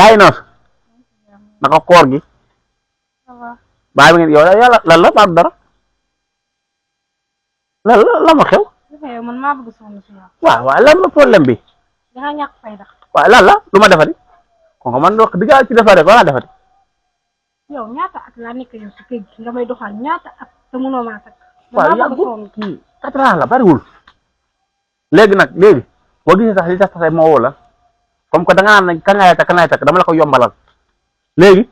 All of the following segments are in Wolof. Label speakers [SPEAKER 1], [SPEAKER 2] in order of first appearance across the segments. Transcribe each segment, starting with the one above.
[SPEAKER 1] yaay noos naka koor gi bàyyi ngeen yow yàlla lan la baatu dara lan la ma xew
[SPEAKER 2] man maa bëgg soxna si yow.
[SPEAKER 1] waaw lan la problème bi
[SPEAKER 2] da nga ñàkk fayda.
[SPEAKER 1] waaw lan la lu ma defati kon man wax dëgg yàlla ci defare ba ma defati
[SPEAKER 2] yow ñaata at laa nekk yow si kër gi nga may doxal ñaata at te mënoo maa takk.
[SPEAKER 1] waaw yàggul kii 4 ans la bariwul léegi boo gisee sax li tax sax moo woo la comme que da nga naan kan laay takk dama la ko yombalal léegi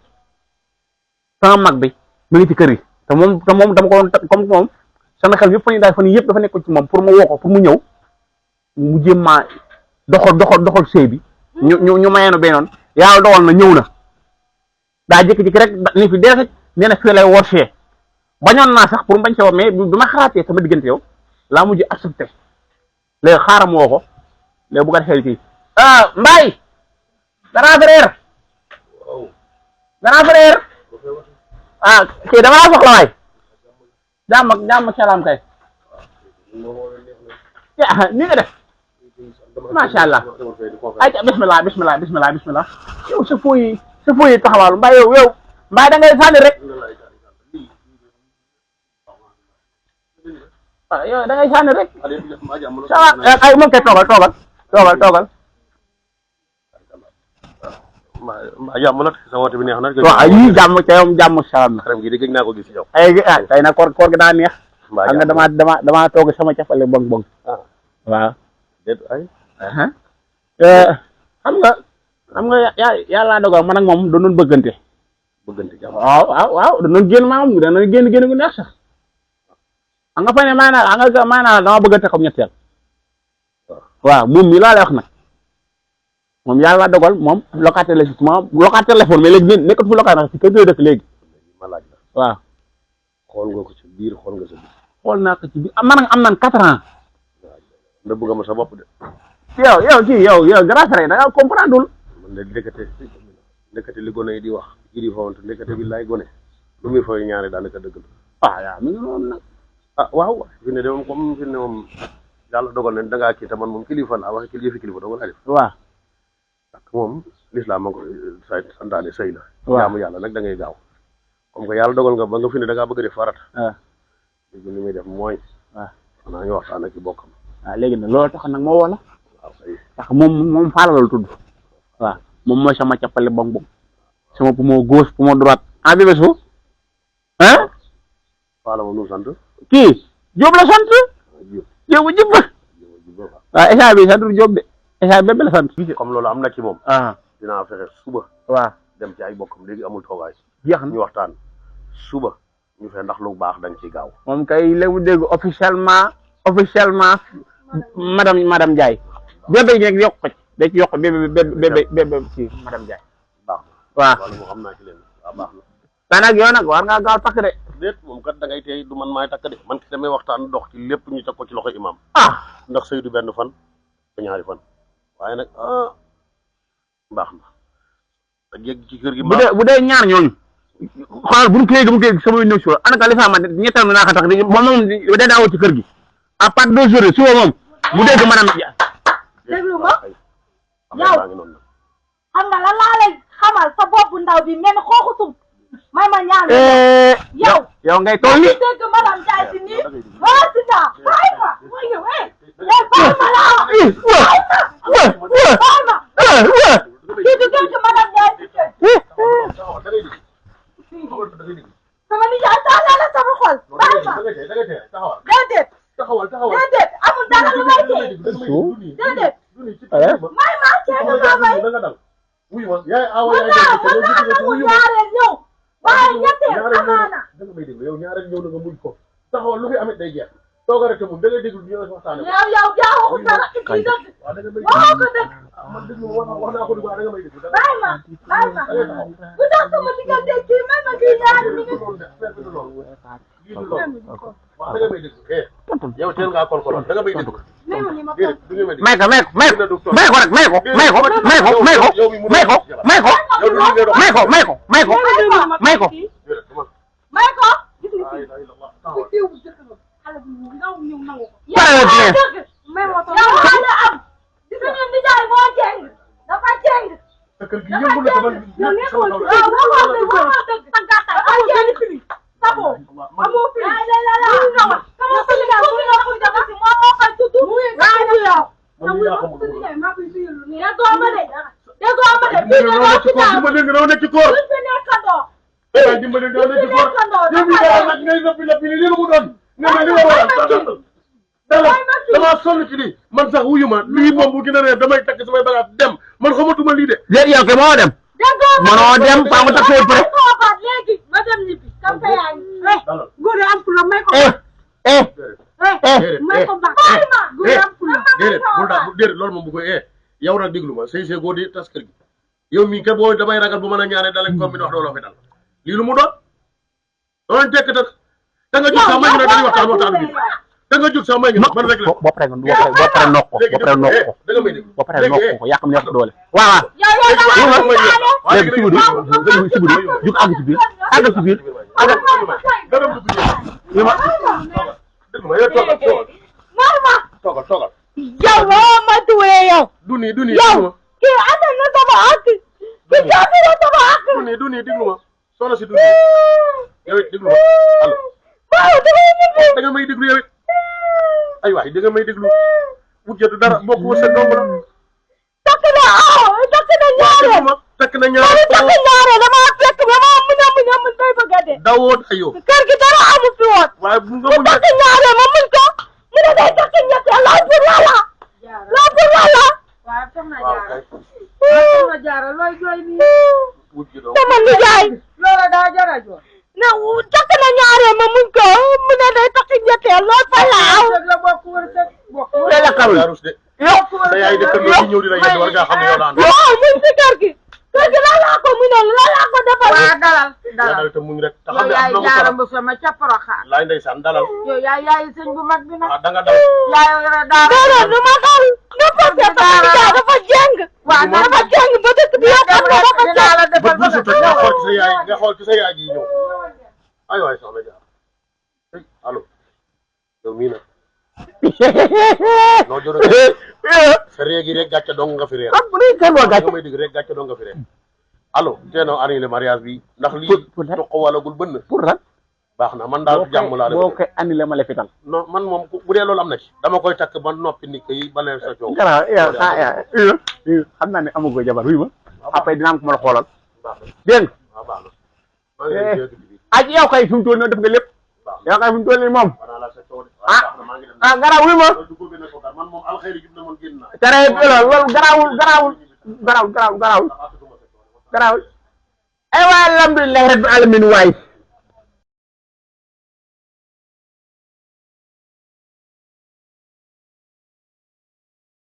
[SPEAKER 1] sama mag bi mi ngi ci kër yi te moom dama ko doon comme moom sama xel yëpp fan yii yëpp dafa nekkoon ci moom pour mu woo ko pour mu ñëw mu jéem maa doxal sëy bi ñu mayeenu bennoon yàlla dogal na ñëw na daa jékki-jékki rek ni fi dee nee na fii lay wootee bañoon naa sax pour mu bañ see woo mais bi ma xalaatee sama diggante yow laa mujj accepté léegi xaaral mu woo ko léegi bu ko defee kii Mbaye grand frère kii dama laa soxla waay jàmm salaam kay ni nga def macha allah ay bismillah yow sa fooyi taxawaalu Mbaye yow Mbaye da ngay sànni rek waaw yow da ngay sànni rek ça va ay mën koy toogal
[SPEAKER 3] maa jàmm nag sa woote bi neex na.
[SPEAKER 1] waaw yii jàmm salaam na.
[SPEAKER 3] xaram gi de gëj naa ko gis yow.
[SPEAKER 1] tey nag koor gi daa neex. xam nga damaa toog sama cafale bong waaw.
[SPEAKER 3] déet ay.
[SPEAKER 1] xam nga yàlla dogal man ak moom doon bëggante.
[SPEAKER 3] jàmm
[SPEAKER 1] waaw doon génn maam dana génn gu neex sax. xam nga fa ne maanaam dama bëggante comme ñetteel. waaw moom mi laa lay wax nag. moom yàlla dogal moom locataire la justement locataire la foon mais léegi nekkatu fu locataire ci kër gi dëkk léegi.
[SPEAKER 3] ma laaj la.
[SPEAKER 1] waaw.
[SPEAKER 3] xool nga ko ci biir xool nga sa biir.
[SPEAKER 1] xool naa ko ci biir am naan 4 ans.
[SPEAKER 3] waaw bëgg ma sa bopp de.
[SPEAKER 1] yow grand frère da nga comprendre lul.
[SPEAKER 3] man de ndekete li gone yi di wax ji di fawante ndekete bi laay gone lu muy fooy ñaari daanaka dëgg la.
[SPEAKER 1] yaa mi ngi noonu nag.
[SPEAKER 3] waaw fi ne de moom comme fi ne moom yàlla dogal na da ngaa kii te man moom kilifa laa wax kilifa dogal laa def.
[SPEAKER 1] waaw.
[SPEAKER 3] ak moom lislaam ma ko santaane sëy la.
[SPEAKER 1] waaw
[SPEAKER 3] jaamu yàlla nag da ngay gaaw comme que yàlla dogal nga ba nga fi ne da ngaa bëgg a def farata. léegi li muy def mooy. xanaa ñu waxtaan ak ci bokkam.
[SPEAKER 1] léegi nag loolu tax nag moo woo la.
[SPEAKER 3] waaw kay.
[SPEAKER 1] tax moom Fala la tudd. waaw moom mooy sama cappale bong sama poumon gauche poumon droite. bébé su.
[SPEAKER 3] Fala moom nu mu sant.
[SPEAKER 1] kii Diop la sant. Diop bu jub. waaw état bi sant Diop de. état bébé la sant.
[SPEAKER 3] comme loolu am na ci moom. dinaa fexe suba.
[SPEAKER 1] waaw
[SPEAKER 3] dem ci ay bokkam léegi amul toogaay.
[SPEAKER 1] jeex na
[SPEAKER 3] ñu waxtaan suba ñu fexe ndax lu baax dañ ci gaaw.
[SPEAKER 1] moom kay léegi mu dégg officiellement madame Ndiaye. bébé yi rek yokk ko ci da ci yokk bébé ci madame Ndiaye.
[SPEAKER 3] baax
[SPEAKER 1] waaw
[SPEAKER 3] wala moo xam naa ci leen waaw baax na.
[SPEAKER 1] daa nag yow nag war ngaa gaaw takk de.
[SPEAKER 3] déet moom kat da ngay tey du man maay takk de man ki damay waxtaan dox ci lépp ñu teg ko ci loxo imam. ndax sëy du benn fan ba ñaari fan waaye nag baax na ak yegg ci kër gi.
[SPEAKER 1] bu dee ñaar ñooñu xoolal bu ñu koy yëg mu koy sama ñëw si wala en tout cas li fa ñettal mi naa ko tax di moom day daawoo ci kër gi à part 2 jours suba moom bu dégg maanaam.
[SPEAKER 2] déglu ma yow xam nga lan laa lay xamal sa bopp ndaw bi mel ni xooxu sum may ma ñaan
[SPEAKER 1] yow ngay toll ni
[SPEAKER 2] dégg madame Ndiaye si nii waa si naa bàyyi ma mooy yow bàyyi ma laa bàyyi ma kii di dégg madame Ndiaye si kër sama nijaay tànnaa la sama xol bàyyi ma déedéet déedéet amul dara lu may tee déedéet may ma kenn maa may mën naa nangu ñaareel ñëw waaye ñetteel amaana
[SPEAKER 3] yow ñaareel ñëw na nga muñ ko taxawal lu fi amit day jeex tooga rek moom da ngay déglu ñu waxtaane
[SPEAKER 2] yow jaaxu dara ci dëgg waxoo ko dëgg
[SPEAKER 3] man déglu wax naa ko du baax da nga may déglu
[SPEAKER 2] bàyyi ma bu tax sama diggante kii may ma kii ñaari minute
[SPEAKER 3] waaw da nga may déglu yow teel ngaa kolkoloon da nga may déglu
[SPEAKER 1] may ko rek may ko
[SPEAKER 3] kër gi yëngu na dama
[SPEAKER 2] yow nekkul waxoo dëgg tàggatal amoo benn fili sabo amoo fili sama fili daal mu nga ko def ci moo koy tudd waaye du yow déggoo ma de bii de loo ci taal
[SPEAKER 3] dimbali nga nekk ci koor
[SPEAKER 2] buñ fi nekkandoo
[SPEAKER 3] dimbali nga nekk ci koor yow mi daal nag ngay lappi li mu doon nga ne li ma war a dama sonn ci lii man sax wuyu ma lii moom bu gën a ne damay takk samay bagage dem man xamatuma lii de
[SPEAKER 1] léegi yow kay moo dem mënoo dem faa mu takk say pré
[SPEAKER 2] léegi ma dem ñibbi kam sa yaay góor am fu la may ko may ko baax góor am fu la
[SPEAKER 3] déedéet bul daal déedéet loolu moom bu koy yow nag déglu ma sëy góor di tas kër gi yow mii kat boo damay ragal bu mën a ñaanee dalañ ko mi wax dooloo fi dal lii lu mu doon doon tekk ta da nga jóg sax may ngi ne dañuy waxtaan bi da nga jóg sax may ngi man rek la
[SPEAKER 1] boo paree nokk ko
[SPEAKER 3] da nga may dégg
[SPEAKER 1] boo paree nokk ko yàq neex doole waaw léegi si guddi jug àgg ci biir àgg ci biir
[SPEAKER 3] dara du dugg ma dégg ma yow toogal
[SPEAKER 2] yow ma tuwee yow
[SPEAKER 3] du nii
[SPEAKER 2] yow kii amal na sama ak kii jaabi na sama ak
[SPEAKER 3] du nii déglu ma soxna si du nii yow it déglu ma allo
[SPEAKER 2] waaw
[SPEAKER 3] da nga may déglu yow it ay waay da nga may déglu wujjatu dara bokk wërsëg dong la
[SPEAKER 2] takk na ñaare
[SPEAKER 3] takk na ñaare
[SPEAKER 2] dama fekk ba ma muñ bay bëgg a dee
[SPEAKER 3] dawoon ayoo
[SPEAKER 2] kër gi dara amu fi woon
[SPEAKER 3] waaye bu nga
[SPEAKER 2] mu takk ñaare ma muñ ko mu ne day takk ñetteel loo pour lala waaw soxna jaara looy jooy nii sama nijaay loola daa jara jooy ne takk na ñaare ma muñ ko mu ne day takk ñetteel lool fa laaw la bokk wër
[SPEAKER 1] la xamul
[SPEAKER 3] yow sa yaay de kër gi ñëw di la yedd war ngaa xam ne yow la ànd
[SPEAKER 2] waaw muñ si kër gi laa ko mu ne laa ko defal waa dalal
[SPEAKER 3] te muñ rek te xam ne am na
[SPEAKER 2] jaara bu sama ca Porokhane
[SPEAKER 3] laay ndeysaan dalal
[SPEAKER 2] yow yaay sëñ bu mag bi nag
[SPEAKER 3] da nga dal
[SPEAKER 2] yaay daara du ma dal ne parce que dafa jeng waaw dafa jeng ba dëkk bi yëpp xam ne dafa jeng la defal
[SPEAKER 3] ba su nga xool ci sa yaay ji ñëw ay waay soxna jaar allo yow mii nag noo joro sa réegi rek gàcce dong nga fi réer nga may dig rek gàcce dong nga fi réer allo teeno annulé mariage bi ndax lii toq walagul bënn
[SPEAKER 1] pour lan
[SPEAKER 3] baax na man daal jàmm laa
[SPEAKER 1] boo koy annulé ma la fital
[SPEAKER 3] non man moom bu dee loolu am na ci dama koy takk ba noppi ni ko yi balee sa coow
[SPEAKER 1] gara xam naa ne amago jabar wuy ma après dinaa am ko ma la xoolal dégg
[SPEAKER 3] waaw baax na maa ngi lay dégg
[SPEAKER 1] ak yow kay fi mu toll nii def nga lépp yow kay fi mu toll nii moom gara wuy ma
[SPEAKER 3] man moom alxeyri jub na moom génn naa
[SPEAKER 1] tere loolu garaawul ay waay alhamdulilah rabbil alamin waay